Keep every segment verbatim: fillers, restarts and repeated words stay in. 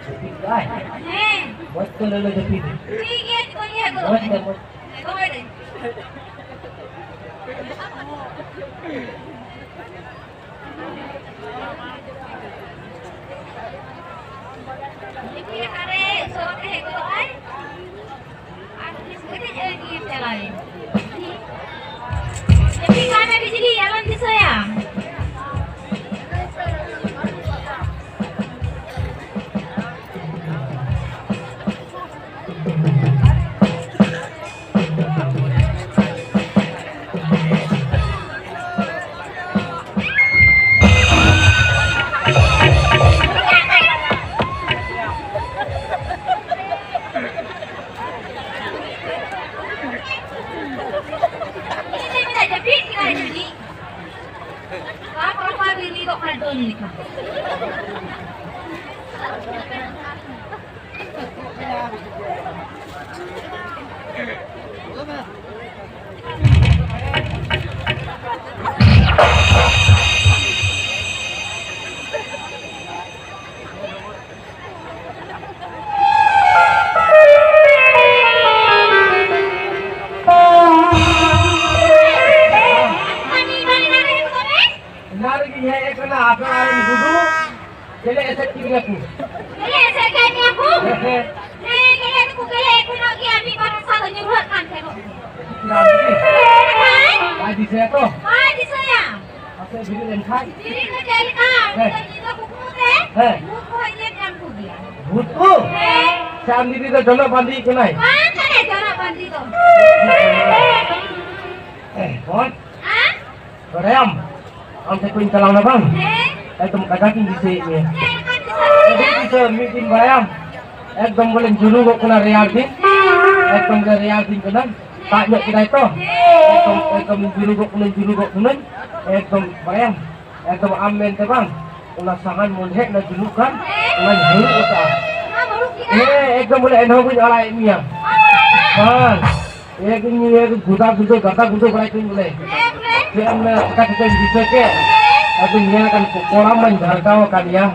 ᱡᱟᱹᱯᱤᱫ ᱠᱟᱜᱼᱟᱭ? ᱦᱮᱸ᱾ ᱢᱚᱡᱽ ᱛᱮ ᱞᱟᱹᱭ ᱢᱮ, ᱡᱟᱹᱯᱤᱫ᱾ ᱴᱷᱤᱠ ᱜᱮᱭᱟ, ᱛᱚ ᱤᱭᱟᱹ ᱠᱚᱫᱚ ᱢᱚᱡᱽ ᱛᱮ, ᱢᱚᱡᱽ᱾ ᱫᱚᱦᱚᱭ ᱫᱟᱹᱧ᱾ ᱢᱤᱫ ᱞᱮᱠᱟᱨᱮ ᱥᱚᱨᱚᱜ ᱮ ᱦᱮᱡ ᱜᱚᱫᱚᱜᱼᱟᱭ᱾ ᱟᱨ ᱵᱤᱥᱠᱩᱴ ᱤᱧ ᱟᱹᱜᱩᱭ ᱪᱟᱞᱟᱣᱮᱱ᱾ ᱡᱟᱹᱯᱤᱫ ᱠᱟᱜ ᱢᱮ ᱵᱤᱡᱽᱞᱤ, ᱟᱞᱚᱢ ᱫᱤᱥᱟᱹᱭᱟ᱾ ᱡᱟᱹᱯᱤᱫ ᱠᱮᱫᱟᱭ ᱡᱟᱹᱱᱤᱡ᱾ ᱵᱟᱯ ᱨᱟᱯᱟ ᱵᱤᱞᱤ ᱫᱚ ᱠᱷᱟᱰᱚᱱ ᱞᱮᱠᱟ᱾ ᱮᱱᱟᱝ ᱨᱮᱜᱮᱧ ᱦᱮᱡ ᱟᱠᱟᱱᱟ, ᱟᱯᱮ ᱚᱲᱟᱜ ᱨᱮᱱ ᱜᱩᱰᱩ ᱪᱮᱞᱮ ᱮᱥᱮᱫ ᱠᱮᱫ ᱜᱮᱭᱟ ᱠᱚ? ᱪᱮᱞᱮ ᱮᱥᱮᱫ ᱠᱮᱫ ᱢᱮᱭᱟ ᱠᱚ? ᱦᱮᱸ, ᱦᱮᱸ᱾ ᱦᱮᱸ, ᱜᱮᱞᱮ ᱫᱚᱠᱚ ᱜᱮᱞᱮ ᱮᱠᱷᱚᱱᱚᱜ ᱜᱮᱭᱟ, ᱢᱤᱫ ᱵᱟᱨ ᱦᱟᱥᱟ ᱫᱚ ᱧᱩᱨᱦᱟᱹᱜ ᱠᱟᱱ ᱛᱟᱦᱮᱸᱱᱚᱜ᱾ ᱪᱮᱫᱟᱜ ᱵᱟᱭ ᱫᱤᱥᱟᱹᱭᱟ ᱛᱚ? ᱵᱟᱭ ᱫᱤᱥᱟᱹᱭᱟ᱾ ᱟᱯᱮ ᱵᱤᱨᱤᱫ ᱞᱮᱱᱠᱷᱟᱱ? ᱵᱤᱨᱤᱫ ᱫᱚ ᱪᱮᱫ ᱞᱮᱠᱟ? ᱦᱮᱸ᱾ ᱩᱱᱤ ᱫᱚ ᱧᱤᱫᱟᱹ ᱠᱩᱠᱢᱩ ᱨᱮ ᱦᱮᱸ᱾ ᱵᱷᱩᱛ ᱠᱚ ᱦᱮᱡ ᱧᱮᱞ ᱧᱟᱢ ᱠᱚᱜᱮᱭᱟ᱾ ᱵᱷᱩᱛ ᱠᱚ? ᱦᱮᱸ᱾ ᱥᱮ ᱟᱢ ᱫᱤᱫᱤ ᱫᱚ ᱡᱚᱱᱚᱜ ᱵᱟᱸᱫᱤ ᱠᱟᱱᱟᱭ? ᱵᱟᱝ ᱠᱟᱱᱟᱭ ᱡᱚᱱᱚᱜ ᱵᱟᱸᱫᱤ ᱫᱚ᱾ ᱦᱮᱸ᱾ ᱦᱚᱸ? ᱦᱮᱸ? ᱵᱟᱲᱟᱭᱟᱢ? ᱟᱢ ᱴᱷᱮᱱ ᱠᱷᱚᱱᱤᱧ ᱪᱟᱞᱟᱣ ᱮᱱᱟ ᱵᱟᱝ? ᱦᱮᱸ᱾ ᱮᱠᱫᱚᱢ ᱠᱟᱡᱟᱠ ᱤᱧ ᱫᱤᱥᱟᱹᱭᱮᱫ ᱢᱮᱭᱟ᱾ ᱦᱮᱸ, ᱚᱠᱟ ᱫᱤᱥᱟᱹ ᱟᱹᱰᱤ ᱢᱮᱭᱟ? ᱫᱤᱥᱟᱹ, ᱢᱤᱫ ᱫᱤᱱ ᱵᱟᱲᱟᱭᱟᱢ? ᱮᱠᱫᱚᱢ ᱵᱚᱞᱮᱧ ᱡᱩᱞᱩᱜᱚᱜ ᱠᱟᱱᱟ ᱨᱮᱭᱟᱲ ᱫᱤᱱ᱾ ᱮᱠᱫᱚᱢ ᱜᱮ ᱨᱮᱭᱟᱲ ᱫᱤᱱ ᱠᱟᱱᱟ᱾ ᱫᱟᱜ ᱧᱚᱜ ᱠᱮᱫᱟᱭ ᱛᱚ᱾ ᱦᱮᱸ᱾ ᱮᱠᱫᱚᱢ, ᱮᱠᱫᱚᱢ ᱡᱩᱞᱩᱜᱚᱜ ᱠᱟᱹᱱᱟᱹᱧ, ᱡᱩᱞᱩᱜᱚᱜ ᱠᱟᱹᱱᱟᱹᱧ᱾ ᱮᱠᱫᱚᱢ ᱵᱟᱲᱟᱭᱟᱢ? ᱮᱠᱫᱚᱢ ᱟᱢ ᱢᱮᱱᱛᱮ ᱵᱟᱝ, ᱚᱱᱟ ᱥᱟᱦᱟᱱ ᱢᱚᱸᱡᱷᱮ ᱚᱱᱟ ᱡᱩᱞᱩᱜ ᱠᱟᱱ, ᱚᱱᱟᱧ ᱦᱟᱹᱨᱩᱵ ᱟᱠᱟᱫᱼᱟ᱾ ᱚᱱᱟ ᱦᱟᱹᱨᱩᱵ ᱠᱮᱫᱟ? ᱦᱮᱸ, ᱮᱠᱫᱚᱢ ᱵᱚᱞᱮ ᱮᱱᱦᱚᱸ ᱵᱟᱹᱧ ᱟᱲᱟᱜ ᱮᱫ ᱢᱮᱭᱟ᱾ ᱵᱟᱝ᱾ ᱮᱠᱫᱚᱢ ᱤᱭᱟᱹ ᱜᱩᱫᱟ ᱜᱩᱫᱟᱹ, ᱜᱟᱫᱟ ᱜᱩᱫᱟᱹ ᱵᱟᱲᱟᱭ ᱠᱟᱹᱧ ᱵᱚᱞᱮ᱾ ᱦᱮᱸ, ᱵᱚᱞᱮ᱾ ᱪᱮᱫ ᱮᱢ ᱢᱮᱱᱟ, ᱪᱮᱠᱟ ᱪᱮᱠᱟᱧ ᱫᱤᱥᱟᱹ ᱠᱮᱫ? ᱟᱫᱚᱧ ᱧᱮᱞ ᱟᱠᱟᱱ ᱠᱚᱲᱟ ᱢᱟᱧ ᱡᱷᱟᱲᱠᱟᱣ ᱟᱠᱟᱱ ᱜᱮᱭᱟ᱾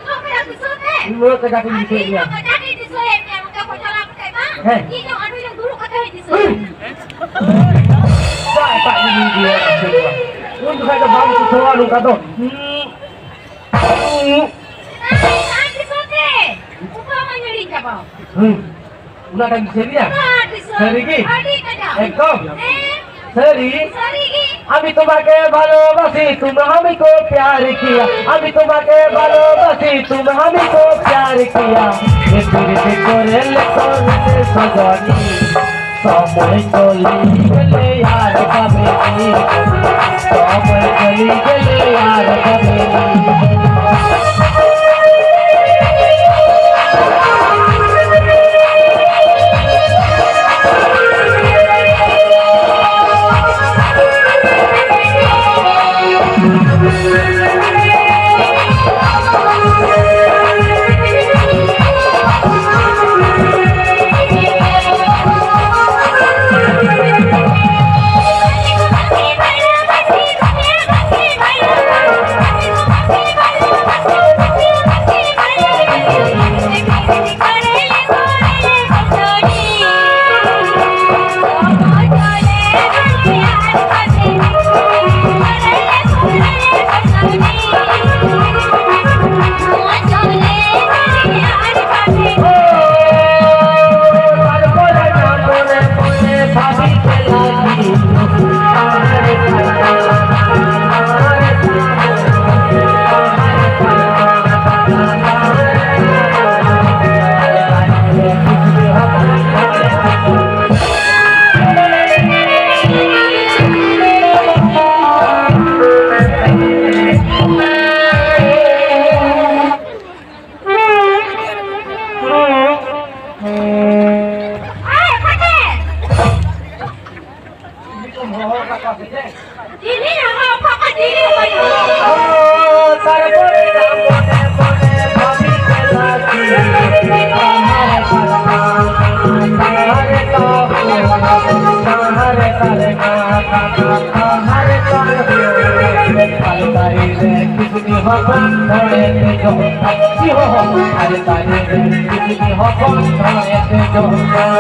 ᱩᱱᱟᱹᱜ ᱵᱮᱲᱟ ᱫᱤᱥᱟᱹ ᱛᱮ? ᱱᱩᱱᱟᱹᱜ ᱠᱟᱡᱟᱠ ᱤᱧ ᱫᱤᱥᱟᱹᱭᱮᱫ ᱢᱮᱭᱟ᱾ ᱠᱟᱡᱟᱠ ᱤᱧ ᱫᱤᱥᱟᱹᱭᱮᱫ ᱢᱮᱭᱟ, ᱱᱚᱝᱠᱟ ᱠᱚ ᱪᱟᱞᱟᱣ ᱠᱟᱛᱮ ᱢᱟ᱾ ᱦᱮᱸ᱾ ᱤᱧ ᱦᱚᱸ ᱟᱹᱰᱤ ᱡᱳᱨ ᱫᱩᱲᱩᱵ ᱠᱟᱛᱮ ᱦᱚᱸᱧ ᱫᱤᱥᱟᱹᱭᱮᱫ ᱢᱮᱭᱟ᱾ ᱮᱴᱟᱜ ᱡᱤᱱᱤᱥ ᱜᱮ᱾ ᱩᱱ ᱡᱚᱠᱷᱟᱡ ᱫᱚ ᱵᱟᱢ ᱫᱤᱥᱟᱹᱣᱟ ᱱᱚᱝᱠᱟ ᱫᱚ᱾ ᱟᱭ, ᱟᱭ, ᱫᱤᱥᱟᱹ ᱛᱮ᱾ ᱩᱯᱟ ᱢᱟ ᱦᱤᱲᱤᱧ ᱪᱟᱵᱟᱣ᱾ ᱦᱩᱸ᱾ ᱚᱱᱟ ᱴᱟᱜ ᱫᱤᱥᱟᱹ ᱜᱮᱭᱟ? ᱦᱮᱸ, ᱫᱤᱥᱟᱹ᱾ ᱥᱟᱹᱨᱤ ᱜᱮ? ᱟᱹᱰᱤ ᱠᱟᱡᱟᱠ᱾ ᱮᱠᱫᱚᱢ? ᱦᱮᱸ᱾ ᱥᱟᱹᱨᱤ? ᱥᱟᱹᱨᱤ ᱜᱮ᱾ আমি তোমাকে ভালোবাসি, তুমি আমি কো প্যার কিয়া। আমি তোমাকে ভালোবাসি, তুমি আমি কো প্যার কিয়া। এ পীড়িত করলে করলে সজনী। সময় চলি গেলে আর পাবে নি। সময় চলি গেলে আর পাবে নি। ᱟᱞᱮ ᱫᱟᱨᱮ ᱨᱮ ᱠᱤᱥᱱᱤ ᱦᱚᱯᱚᱱ ᱫᱷᱚᱲᱮ ᱫᱮᱡᱚᱜ ᱠᱟᱱ᱾ ᱥᱤᱦᱚ ᱦᱚᱯᱚᱱ, ᱟᱞᱮ ᱫᱟᱨᱮ ᱨᱮ ᱠᱤᱥᱱᱤ ᱦᱚᱯᱚᱱ ᱫᱷᱚᱲᱮ ᱫᱮᱡᱚᱜ ᱠᱟᱱ᱾